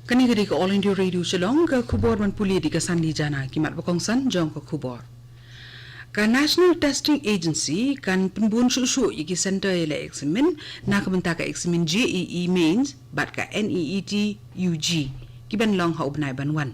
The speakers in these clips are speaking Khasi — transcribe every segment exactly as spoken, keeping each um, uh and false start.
Kane ka dei ka All India Radio Shillong, ka khubor ban pule da ka Sandy Jana. Ki mat ba kongsan jong ka khubor. Ka National Testing Agency kan pynbun shuh shuh ïa ki center ïaleh eksamin na ka bynta ka eksamin J E E Mains bad ka N E E T U G, ki ban long ha u bnai ban wan.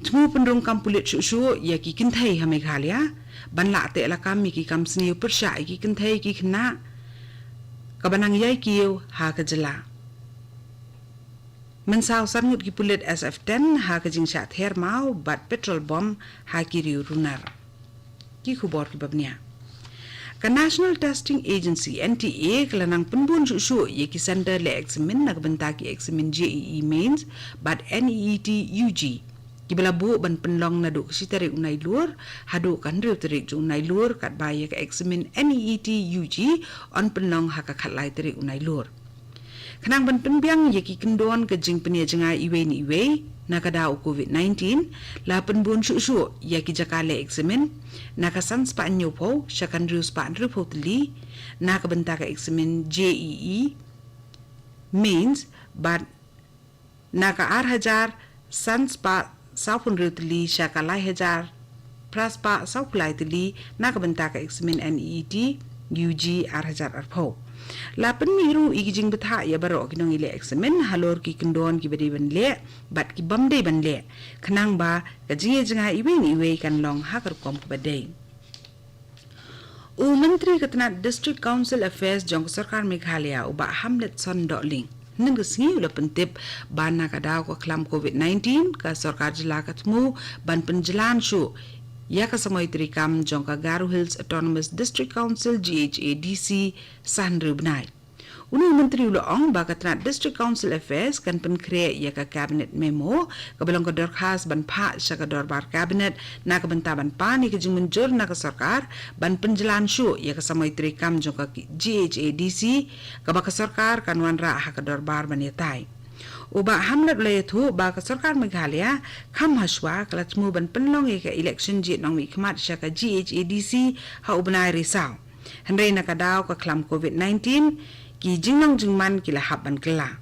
Thmu pynrung kam pulit shuh shuh ïa ki kynthei ha Meghalaya ban lah teh lakam ïa ki kam sniew pyrshah ïa ki kynthei ki khynnah, kaba nang ïai kiew ha ka jylla. Mynsaw san ngut ki pulit S F ten ha ka jingshah ther maw bad petrol bomb ha ki riew runar. Ki khubor kiba bniah. Ka National Testing Agency, N T A, ka la nang pynbun shuh shuh ïa ki center leh eksamin na ka bynta ki eksamin J E E Mains bad N E E T U G, kiba la buh ban pynlong naduh ka shi tarik u Nailur haduh ka hynriew tarik jong u Nailur, katba ïa ka eksamin N E E T U G yn pynlong ha ka khatlai tarik u Nailur. Khnang ban pynbiang ïa ki kyndon ka jingpynïajngai iwei na iwei na ka daw u COVID nineteen, la pynbun shuh shuh ïa ki jaka leh eksamin na ka san spah hynñiewphew sha ka hynriew spah hynriewphew tylli na ka bynta ka eksamin J E E Mains bad na ka ar hajar san spah sawphew hynriew tylli sha ka lai hajar phra spah sawphew lai tylli na ka bynta ka eksamin N E E T U G ar hajar arphew. La pynmih ruh ïa ki jingbthah ïa baroh ki nongïaleh eksamin halor ki kyndon kiba dei ban leh bad ki bym dei ban leh, khnang ba ka jingïajngai iwei na iwei kan long ha ka rukom kaba dei. U Myntri ka tnat District Council Affairs jong ka Sorkar Meghalaya, u Bah Hamletson Dohling, hynnin ka sngi u la pyntip ba na ka daw ka khlam COVID nineteen, ka Sorkar Jylla ka thmu ban pynjlan shuh ïa ka samoi treikam jong ka Garo Hills Autonomous District Council, G H A D C, sa hynriew bnai. Une u Myntri u la ong ba ka tnat District Council Affairs kan pynkhreh ïa ka Cabinet Memo kaba long ka dorkhas ban phah sha ka Dorbar Cabinet na ka bynta ban pan ïa ka jingmynjur na ka Sorkar ban pynjlan shuh ïa ka samoi treikam jong ka G H A D C, kaba ka Sorkar kan wanrah ha ka Dorbar ban ïatai. U Bah Hamlet u la ïathuh ba ka Sorkar Meghalaya kham hashwa ka la thmu ban pynlong ïa ka election jied nongmihkhmat sha ka G H A D C ha u bnai Risaw. Hynrei na ka daw ka khlam COVID nineteen, ki jinglong jingman ki la hap ban kylla.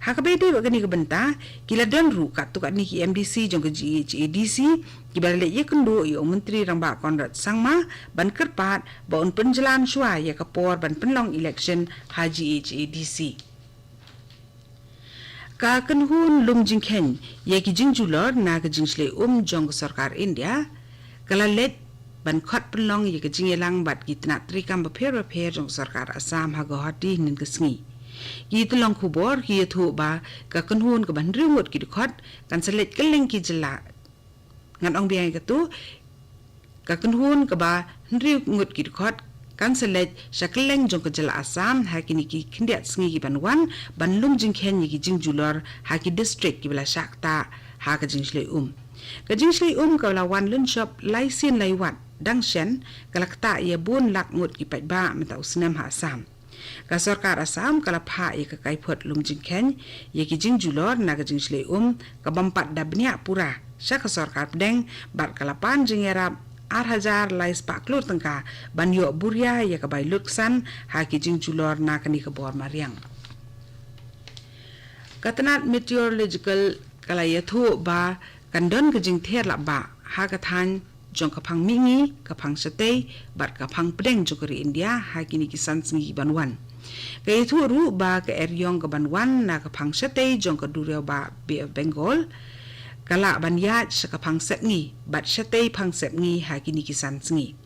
Ha kaba ïadei bad kane ka bynta, ki la don ruh katto katne ki M D C jong ka G H A D C kiba la leit ïakynduh ïa u Myntri Rangbah Conrad Sangma ban kyrpad ba un pynjlan shuwa ïa ka por ban pynlong election ha G H A D C. Ka kynhun lum jingkheiñ ïa ki jingjulor na ka jingshlei um jong ka Sorkar India ka la leit ban khot pynlong ïa ka jingïalang bad ki tnat treikam bapher bapher jong ka Sorkar Assam ha Guwahati hynnin ka sngi. Ki tyllong khubor ki ïathuh ba ka kynhun kaba hynriew ngut ki dkhot kan sa leit kylleng ki jylla. Ngan ong biang ïa katu, ka kynhun kaba hynriew ngut ki dkhot kan sa leit sha kylleng jong ka jylla Assam ha kine ki khyndiat sngi ki ban wan, ban lum jingkheiñ ïa ki jingjulor ha ki district kiba la shah ktah ha ka jingshlei um. Ka jingshlei um ka la wan lynshop lai sien lai wat, dang shen ka la ktah ïa bun lak ngut ki paidbah mynta u snem ha Assam. Ka Sorkar Assam ka la phah ïa ka kaiphod lum jingkheiñ ïa ki jingjulor na ka jingshlei um ka bym pat da bniah pura sha ka Sorkar Pdeng bad ka la pan jingïarap ar hajar lai spah klur tyngka ban ïoh buria ïa ka bai lutksan ha ki jingjulor na kane ka bor mariang. Ka tnat Meteorological ka la ïathuh ba kan don ka jingther lap bha ha ka thaiñ jong ka phang mihngi, ka phang shatei bad ka phang pdeng jong ka ri India ha kine ki san sngi ki ban wan. Ka ïathuh ruh ba ka eriong ka ban wan na ka phang shatei jong ka duriaw bah Bay of Bengal ka lah ban ïaid sha ka phang sepngi bad shatei phang sepngi ha kine ki san sngi.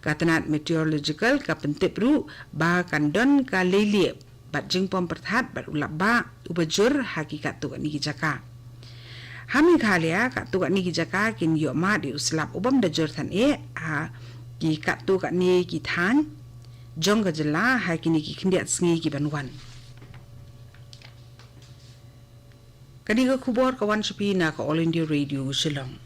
Ka tnat Meteorological ka pyntip ruh ba kan don ka leilieh bad jingpom pyrthat bad u lap bha uba jur ha ki katto katne ki jaka. Ha Meghalaya katto katne ki jaka kin ïoh mad ïa u slap u bym da jur than eh ha ki katto katne ki thaiñ jong ka jylla ha kine ki khyndiat sngi ki ban wan. Kane ka khubor ka wan sha phi na ka All India Radio Shillong.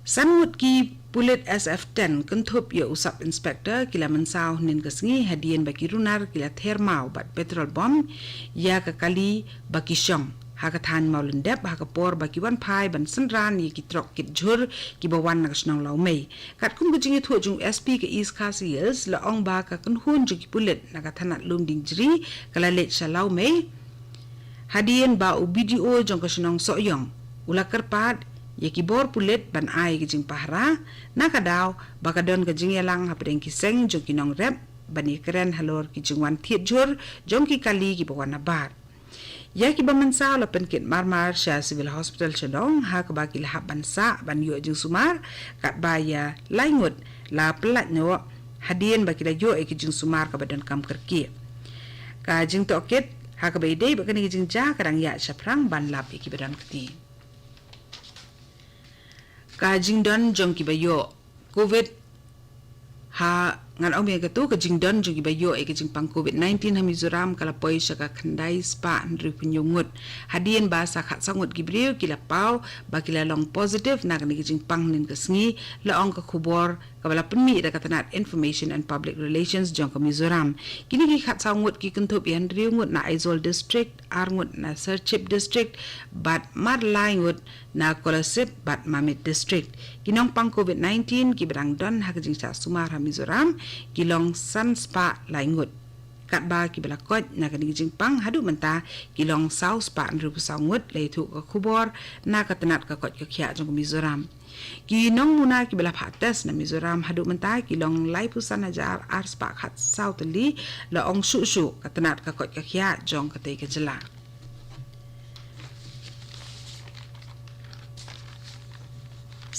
San ngut ki pulit S F ten kynthup ïa u Sub Inspector ki la mynsaw hynnin ka sngi hadien ba ki runar ki la ther maw bad petrol bomb ïa ka kali ba ki shong ha ka thaiñ Mawlyndep ha ka por ba ki wan phai ban synran ïa ki trok kit jhur kiba wan na ka shnong Lawmei. Katkum ka jingïathuh jong u S P ka East Khasi Hills, la ong ba ka kynhun jong ki pulit na ka thanat Lumdiengjri ka la leit sha Lawmei Hadien ba u B D O jong ka shnong Sohiong u la kyrpad ïa ki bor pulit ban ai ki jingpahara, na ka daw ba ka don ka jingïalang hapdeng ki seng jong ki nongrep ban ïakren halor ki jingwan thied jhur jong ki kali kiba wan nabar. Ïa kiba mynsaw la pynkit marmar sha Civil Hospital Shillong, ha kaba ki la hap ban sah ban ïoh jingsumar, katba ïa lai ngut la pyllait noh hadien ba ki la ïoh ïa ki jingsumar kaba donkam kyrkieh. Ka jingtohkit ha kaba ïadei bad kane ka jingjia ka dang ïaid shaphrang ban lap ïa kiba don kti. Ka jingdon jong kiba ïoh covid ha, ngan ong biang katto, ka jingdon jong kiba ïoh ïa ka jingpang covid nineteen ha Mizoram ka la poi sha ka khyndai spah hynriewphew hynñiew ngut, hadien ba sa khatsaw ngut ki briew ki la paw ba ki la long positive na kane ka jingpang hynnin ka sngi, la ong ka khubor kaba la pynmih da ka tnat Information and Public Relations jong ka Mizoram. Kine ki khatsaw ngut ki kynthup ïa hynriew ngut na Aizawl District, ar ngut na Serchhip District, bad mar lai ngut na Kolasib bad Mamit District. Ki nongpang covid nineteen kiba dang don ha ka jingshah sumar ha Mizoram ki long san spah lai ngut, katba kiba la koit na kane ka jingpang haduh mynta ki long saw spah hynriewphew saw ngut, la ïathuh ka khubor na ka tnat ka koit ka khiah jong ka Mizoram. Ki nongmuna kiba la phah test na Mizoram haduh mynta ki long laiphew san hajar ar spah khatsaw tylli, la ong shuh shuh ka tnat ka koit ka khiah jong katei ka jylla.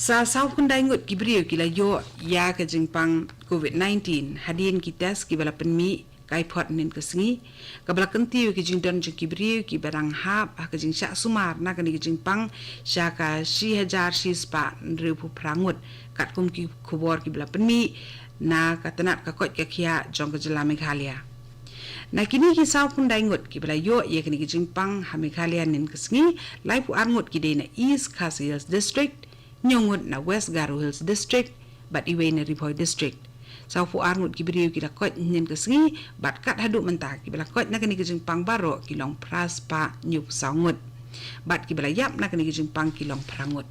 Sa sawphew khyndai ngut ki briew ki la ïoh ïa ka jingpang covid nineteen hadien ki test kiba la pynmih kai phot hynnin ka sngi, kaba la kyntiew ïa ki jingdon jong ki briew kiba dang hap ha ka jingshah sumar na kane ka jingpang sha ka shi hajar shi spah hynriewphew phra ngut, katkum ki khubor kiba la pynmih na ka tnat ka koit ka khiah jong ka jylla Meghalaya. Na kine ki sawphew khyndai ngut kiba la ïoh ïa kane ka jingpang ha Meghalaya hynnin ka sngi, laiphew ar ngut ki dei na East Khasi Hills District, hynñiew ngut na West Garo Hills District, bad iwei na Ri Bhoi District. Sawphew ar ngut ki briew ki la koit hynnin ka sngi, bad kat haduh mynta kiba la koit na kane ka jingpang baroh ki long phra spah hynñiewphew saw ngut, bad kiba la ïap na kane ka jingpang ki long phra ngut.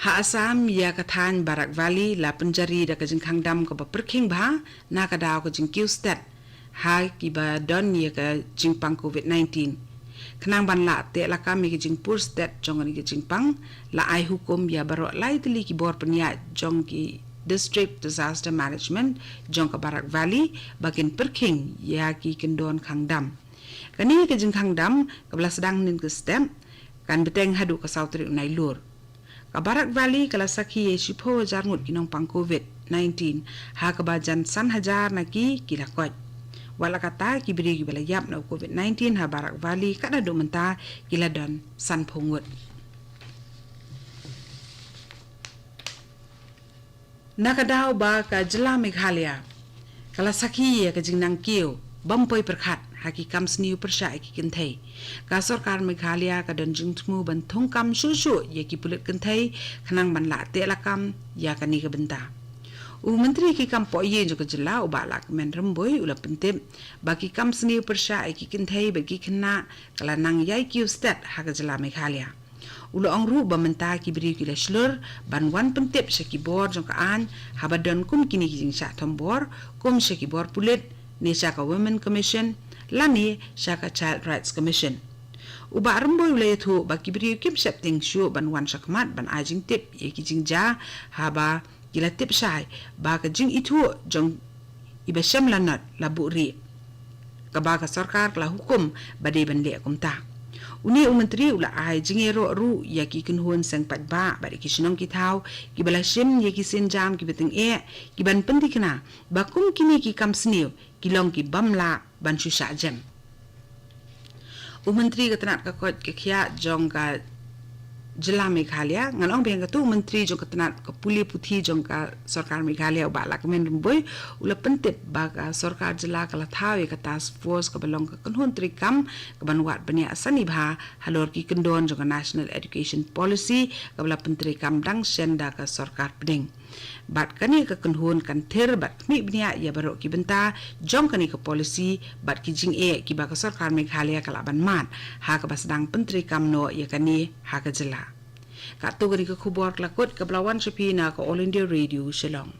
Ha Assam, ïa ka thaiñ Barak Valley la pynjari da ka jingkhang dam kaba pyrkhing bha na ka daw ka jingkiew stet ha kiba don ïa ka jingpang covid nineteen. Khnang ban lah teh lakam ïa ka jingpur stet jong kane ka jingpang, la ai hukum ïa baroh lai tylli ki bor pynïaid jong ki District Disaster Management jong ka Barak Valley ba kin pyrkhing ïa ki kyndon khang dam. Kane ka jingkhang dam kaba la sdang hynnin ka step kan bteng haduh ka saw tarik Nailur. Ka Barak Valley ka la sakhi ïa shiphew hajar ngut ki nongpang covid nineteen, ha kaba jan san hajar na ki ki la koit. Wat la katta, ki briew kiba la ïap na u covid nineteen ha Barak Valley kat haduh mynta ki la don sanphew ngut. Na ka daw ba ka jylla Meghalaya ka la sakhi ïa ka jingnang kiew bym poi pyrkhat ha ki kam sniew pyrshah ïa ki kynthei, ka sorkar Meghalaya ka don jingthmu ban thung kam shuh shuh ïa ki pulit kynthei khnang ban lah teh lakam ïa kane ka bynta. U Myntri ki kam pohïing jong ka jylla, u Bah Lahkmen Rymbui, u la pyntip ba ki kam sniew pyrshah ïa ki kynthei bad ki khynnah ka la nang ïai kiew stet ha ka jylla Meghalaya. U la ong ruh ba mynta ki briew ki la shlur ban wan pyntip sha ki bor jong ka aiñ haba don kum kine ki jingshah thombor, kum sha ki bor pulit, ne sha ka Women Commission, lane sha ka Child Rights Commission. U Bah Rymbui u la ïathuh ba ki briew kim sheptieng shuh ban wan shakhmat ban ai jingtip ïa ki jingjia haba ki la tip shai ba ka jingithuh jong iba shem lanot la buhrieh, kaba ka sorkar ka la hukum ba dei ban leh kumta. Une u Myntri u la ai jingïaroh ruh ïa ki kynhun seng paidbah bad ïa ki shnong ki thaw kiba la shim ïa ki sienjam kiba tyngeh ki ban pynthikna ba kum kine ki kam sniew ki long ki bym lah ban shu shah jem. U Myntri ka tnat ka koit ka khiah jong ka jylla Meghalaya, ngan ong biang katto, u Myntri jong ka tnat ka pule puthi jong ka sorkar Meghalaya, u Bah Lahkmen Rymbui, u la pyntip ba ka sorkar jylla ka la thaw ïa ka task force kaba long ka kynhun treikam kaban wad bniah sani bha halor ki kyndon jong ka National Education Policy kaba la pyntreikam dang shen da ka sorkar pdeng. Bad kane ka kynhun kan thir bad khmih bniah ïa baroh ki bynta jong kane ka policy bad ki jingeh kiba ka sorkar Meghalaya ka lah ban mad ha kaba sdang pyntreikam noh ïa kane ha ka jylla. Katto kane ka khubor ka la kut kaba la wan sha phi na ka All India Radio Shillong.